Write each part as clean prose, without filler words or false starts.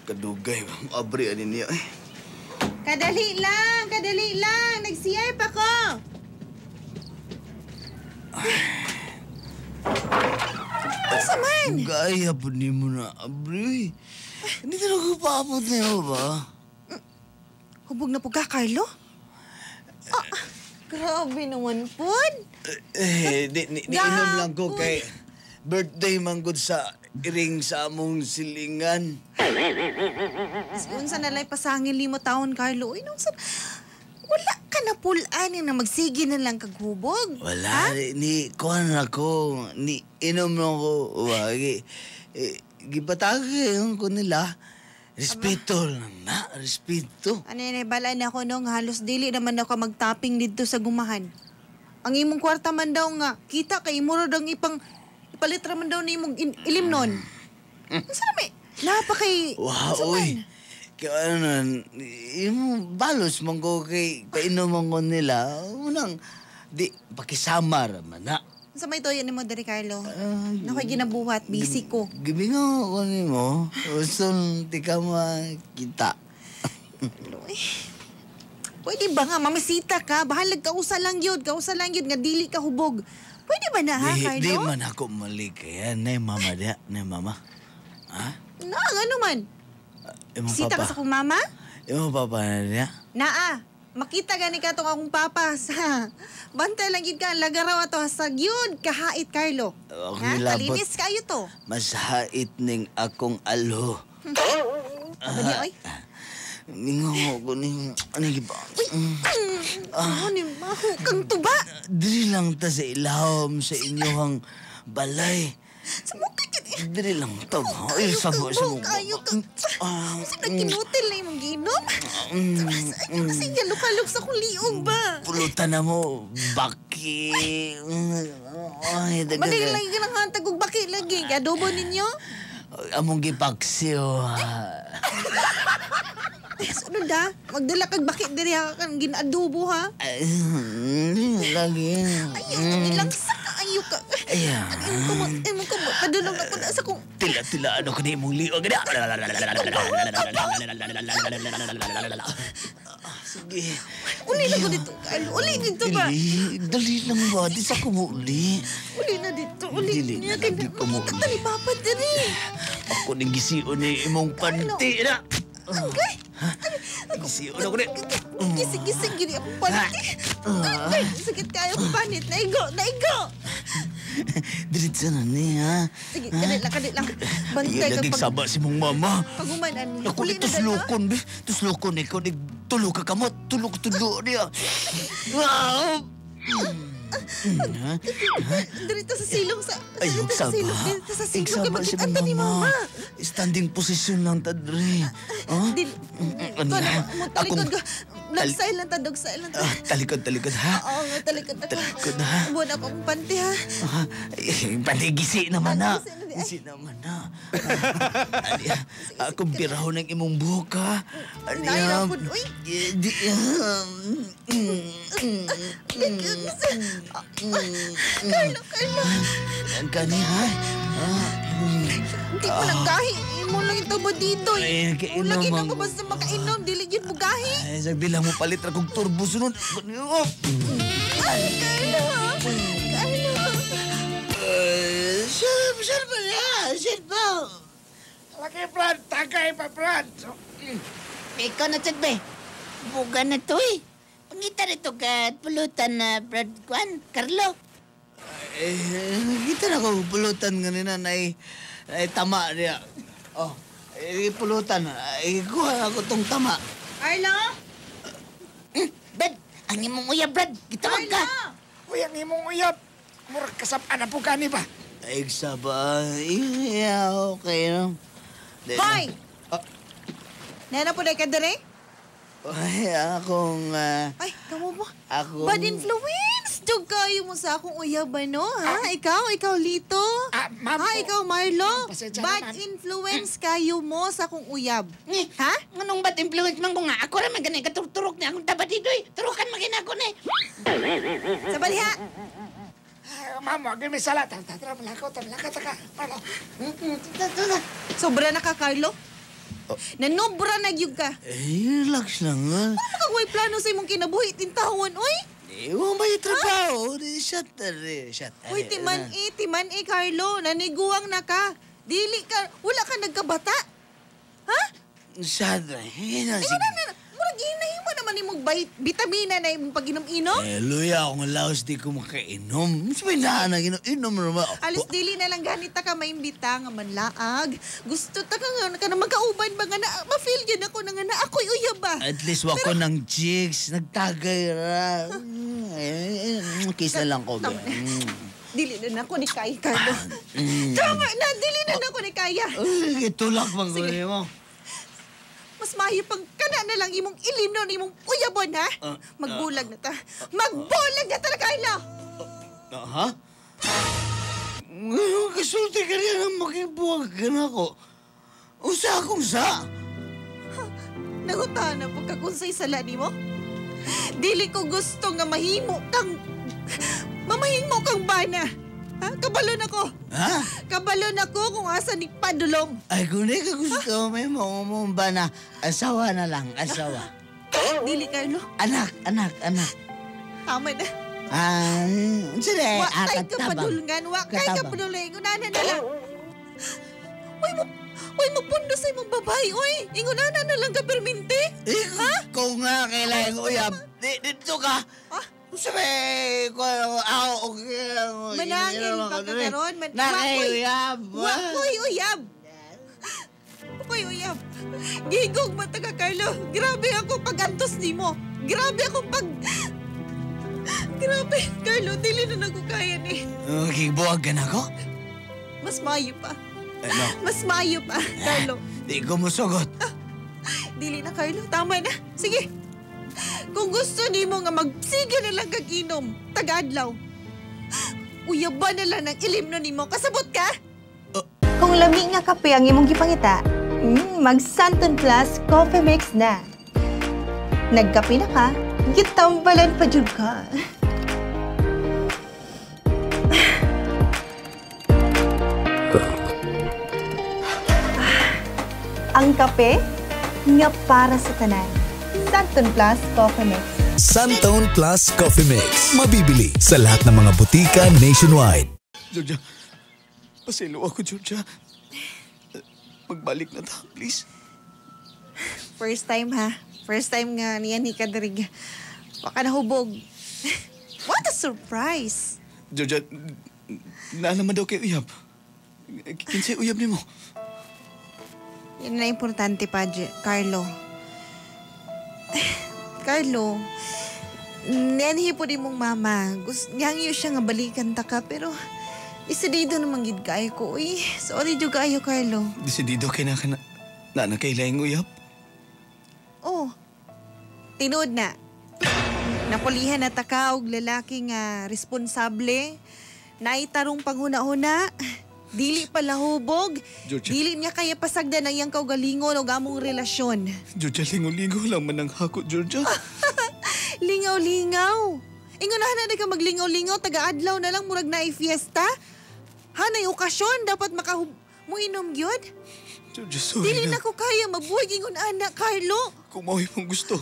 Kadugay, abri ani niya eh. Kadali lang, kadali lang. Nag-CR pa ko. Asa man? Gaya po ni mo na, abri. Hindi talaga paabot niyo ba? Hubog na po ka, Carlo? Ah, grabe naman po. Eh, di, ni, niinom lang ko kay birthday man gud sa iring sa among silingan. Unsa na lay pasangil nimo taon, Carlo? Uy, nung sa... Wala ka na pulaan na magsige na lang kaghubog. Wala, ha? Ni kuan ako, ni inom lang ko. Wagi, eh, gipatagay ko nila. Respeto lang na, respeto. Ano yun, bala na ako nung halos dili naman ako magtapping dito sa gumahan. Ang imong kwarta man daw nga, kita kay imo daw ipang ipalitra man daw ni imong ilim nun. Unsa na may, napakay... Wow, uy. Kaya ano, yung balos man ko kay painom man ko nila, unang, di, pakisamar man na. Unsa may toyo nimo diri, Carlo? Nakoy ginabuhat, busy ko. Gibingaw ko nimo. Gusto di ka makita. Pwede ba nga, mamisita ka? Bahalag kausa lang yun. Kausa lang yun nga dili ka hubog. Pwede ba na, ha, Carlo? Di man ako mali kaya. Nay mama diya. Nay mama. Ha? Na, ano man? Imong Bisita papa. ka sa akong mama? Imong papa na diya? Naa. Makita gani ka tong akong papa sa bantay lang gid ka lagaraw ato hasag yun kahait, Carlo. Ako Ha? nilabot. Kalinis kayo to. Mas hait ning akong alho. Aba niya, oy. Mingaw ko ning ano giba? Ano ni maho kang tuba? Diri lang ta sa ilawom sa inyong balay. Sa mukha gid. Diri lang ta. Ay, sabo sa mo. Ayo ka. Sa nagkinutil na imong giinom. Ay, kasi lukalok sa akong liog ba? Pulutan na mo, baki. Ay, daga. Balik lang yung hantag og baki lagi. Adobo ninyo? Among gipaksiw. Ay, sunod ha. Magdala kag baki diri ha kan ginadobo ha. Ay, lagi. Ay, nilangsa ka ayo ka. Ay, Imong kumot, padulong na po na sa kong Tila-tila ano ka na imong liog. Sige. Uli na ko dito, Carlo. Uli dito ba? Dali, dali lang ba? Di sa kumuuli. Uli na dito. Uli Dili na lang, di ko mo Makita ni Papa diri. Ako ning gision ni imong panty na. Angay! Gision ako ni. Gising-gising gini akong panit. Ay, sakit kayo akong panit. Naigo, naigo! Diretso na ni, ha? Sige, kadit lang, kadit lang. Bantay Ay, ka laging pag... saba si mong mama. Paguman, ani. Ako Uli ni na dala. tuslokon, be. Tuslokon, ikaw ni tulo ka kamot. Tulo ka tulo niya. Wow! Dirito sa silong sa... Ay, Dirito sa saba. silong. Dirito sa silong. Kay Saba si makita ni mama. Standing position lang ta, dre. Oh? Dili. Ano Ito na, na? mo talikod ka. Akong Nagsilent ta, dog silent ta. Ah, talikod, talikod, ha? Oo nga, talikod ako. Talikod, ha? Buwan ako akong panty, ha? Ah, eh, panty, gisi naman na. Ah, gisi na di. Gisi naman na. Ah, ani, ah, akong birahon ng imong buhok, ha? Ani, Dahil ah, ako, uy. eh, di, ah, Carlo, Carlo. Ang kani, ha? Ah, Hindi mo lang gahi. Imo lang ito ba dito? Ay, kainom Lagi na ang- ko basta makainom. Dili yun mo gahi. Ay, sagdi lang mo palit ra kog turbo sunod. Oh. Ay, Carlo. Carlo. Eh, sir, sir ba niya? Sir ba? Laki, Brad. Tagay pa, Brad. Ikaw na sad be. Buga na to eh. Pangita rito ka pulutan na Brad Kwan, Carlo. Eh, kita na ko pulutan ganina na ay tama niya. Oh, eh, pulutan. Ay, kuha ako tong tama. Carlo? Brad, ang imong uyab, Brad. Gitawag ka. Uy, ang imong uyab. Murag kasap-an na po gani ba? Ay, saba. Yeah, okay no. Hoy! Ah. Nana po na ka dire? Ay, akong, Ay, kamo ba? akong... Bad influence! Jug kayo mo sa akong uyab, ano? Ha? Ikaw? Ikaw, Lito? Ah, ma'am Ha? po. Ikaw, Marlo? Ma'am, pasensya na, Bad ma'am. influence kayo mo sa akong uyab. Eh, Ha? Nganong bad influence man ko nga? Ako ra man gani katurturok ni akong taba dito eh. Turukan man gani ako ni. Sa baliha! Ah, ma'am, wag may sala. Tara, tara, malakaw, tara, malakaw, taka. Marlo. Sobra na ka, Carlo. Nanobra na gyud ka. Eh, relax lang nga. Ano kang way plano sa imong kinabuhi tintawon, oy? Eh, wa may trabaho. Shut shut. Uy, timan eh, Carlo. Naniguang na ka. Dili ka, wala ka nagkabata. Ha? Shut. Eh, na, murag hinahimo naman imong bitamina na imong pag-inom-inom. Eh, luya akong laos di ko makainom. Sabi na, inom naman. Alos dili na lang ganita ka maimbita nga manlaag. Gusto ta ka nga ka na magkauban ba nga na ma-feel yun ako na nga na ako'y uyab ba. At least wako ng chicks. Nagtagay ra. Kiss na lang ko. Dili na nako ni Kaya, Carlo. Tama na, dili na nako ni Kaya. Tulak bang ko mo? Mas maayo pang kana na lang imong ilim na imong uyabon, ha? Magbulag na ta. Magbulag na ta, Carlo! Ha? Ngayon, kasulti ka rin ang makibuwag ka na ako. Usa akong sa. Nangutahan na pagkakunsay sala nimo? Dili ko gusto nga mahimo kang... Mamahimo kang bana. Ha? Kabalon ako. Ha? Kabalon ako kung asa ni padulong. Ay, kung di ka gusto, may mong bana. Asawa na lang, asawa. Dili, Carlo. Anak, anak, anak. Tama na. Sige, Wa kay ka padulungan, wa kay ka padulungan. Ingunana na lang. Uy, mapundo sa imong babae, uy. Ingunana na lang ka perminte. Eh, ha? Kung nga kailangan uyab, dito ka. Ha? Sabi, ako, okay lang. Manangin pa ka karon. Nakay uyab. Wakoy uyab. Wakoy uyab. Gigog mata ka, Carlo. Grabe ako pag-antos nimo. Grabe ako pag... Grabe, Carlo. Dili na nako kaya ni. Gibuwag ka na ako? Mas maayo pa. Ano? Mas maayo pa, Carlo. Di ko musugot. Dili na, Carlo. Tama na. Sige. Kung gusto nimo nga magsige na lang kag inom, taga-adlaw. Uyaban na lang ng ilim no nimo. Kasabot ka? Kung lami nga kape ang imong gipangita, mag Santon Plus Coffee Mix na. Nagkape na ka, gitambalan pa jud ka. Ang kape nga para sa tanan. Santon Plus Coffee Mix. Santon Plus Coffee Mix. Mabibili sa lahat ng mga butika nationwide. Georgia, paselo ako, Georgia. Magbalik na ta, please. First time, ha? First time nga niyan ni Kadrig. Baka nahubog. What a surprise! Georgia, naalaman daw kay uyab. Kinsay uyab nimo? Yan na importante pa, Carlo. Carlo, nianhi po din mong mama. Niyangyo siya nga balikan ta ka, pero desidido naman gid kaayo ko. Uy, sorry jud kaayo, Carlo. Desidido kay na ka na kailangan uyab? Oh, tinuod na. Napulihan na ta ka og lalaki nga responsable, naitarong paghuna-huna, dili pala hubog, Georgia. Dili niya kaya pasagdan ang iyang kaugalingon o among relasyon. Georgia, lingaw-lingaw lang man ang hako, Georgia. Lingaw-lingaw. Ingunahan na ka maglingaw-lingaw, taga-adlaw na lang, murag na fiesta. Hanay okasyon, dapat muinom gyud. Georgia, sorry Dili na ko kaya mabuhay ingon ana, Carlo. Kung mao imong gusto,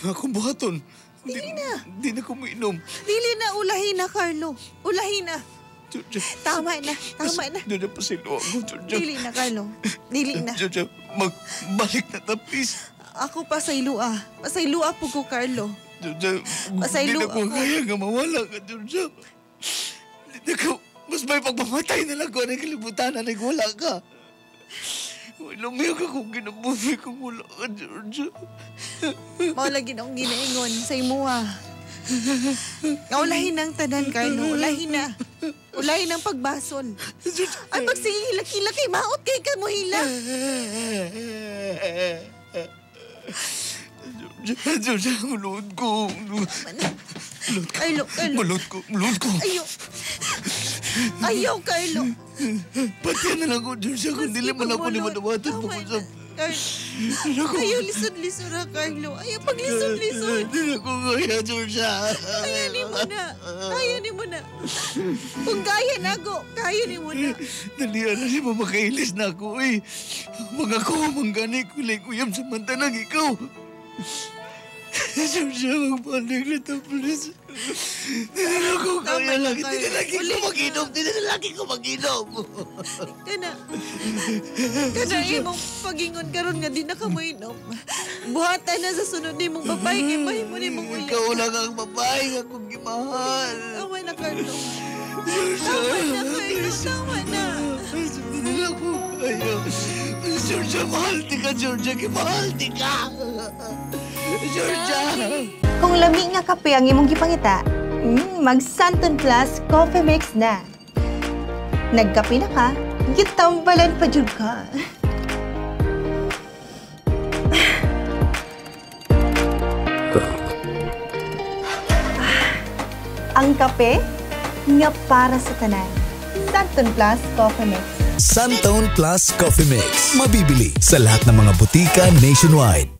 akong buhaton. Dili na. Di na ko muinom. Dili na, ulahin na, Carlo. Ulahin na. Georgia. Tama na, tama na. Georgia, pasilo ako, Georgia. Dili na, Carlo. Dili na. Georgia, magbalik na ta, please. Ako pasaylua. Pasaylua po ko, Carlo. Georgia, pasaylo di na ko ako. kaya nga mawala ka, Georgia. Di na ko, mas may pagmamatay na lang ko ng kalibutan na nagwala ka. Lumiyo ka kung ginabuhi kung wala ka, Georgia. Mao lagi na akong ginaingon sa imuha. Nga ulahin ang tanan, Carlo. Ulahin na. Ulahin ang pagbasol. Ay, pagsige hilak-hilak kay maot kay ka mo hila. Georgia, Georgia, mulod ko. Carlo, Carlo. Mulod ko, mulod ko. Ayaw. Ayaw, Carlo. Pati na lang ko, Georgia, kung dili man ako ni Maski madawaton pagmulod. po ko sa... Carlo. Ayaw lisod-lisod ra, Carlo. Ayaw paglisod-lisod. Hindi na ko kaya, Georgia. Kaya ni mo na. Kaya ni mo na. Kung kaya na ako, kaya ni mo na. Dalian na siya, makailis na ako eh. Mga ko, manggani ko, uyam samantalang ikaw. Georgia, magbalik na to, please. Hindi na ako Tama kaya na, lagi. Hindi na Carlo. lagi ko Uli na. mag-inom. Hindi na lagi ko mag-inom. Kana. Kana imong pagingon karon nga di na ka moinom. Buhatan na sa sunod nimong babae kay mahimo nimong uyab. Ikaw lang ang babae nga akong gimahal. Tama na, Carlo. Tama na, Carlo. Tama na. Hindi na ako kaya. Georgia, mahal di ka, Georgia. Mahal di ka. Georgia. Kung lami nga kape ang imong gipangita, mag Santon Plus Coffee Mix na. Nagkape na ka, gitambalan pa jud ka. Ang kape nga para sa tanan. Santon Plus Coffee Mix. Santone Plus Coffee Mix. Mabibili sa lahat ng mga butika nationwide.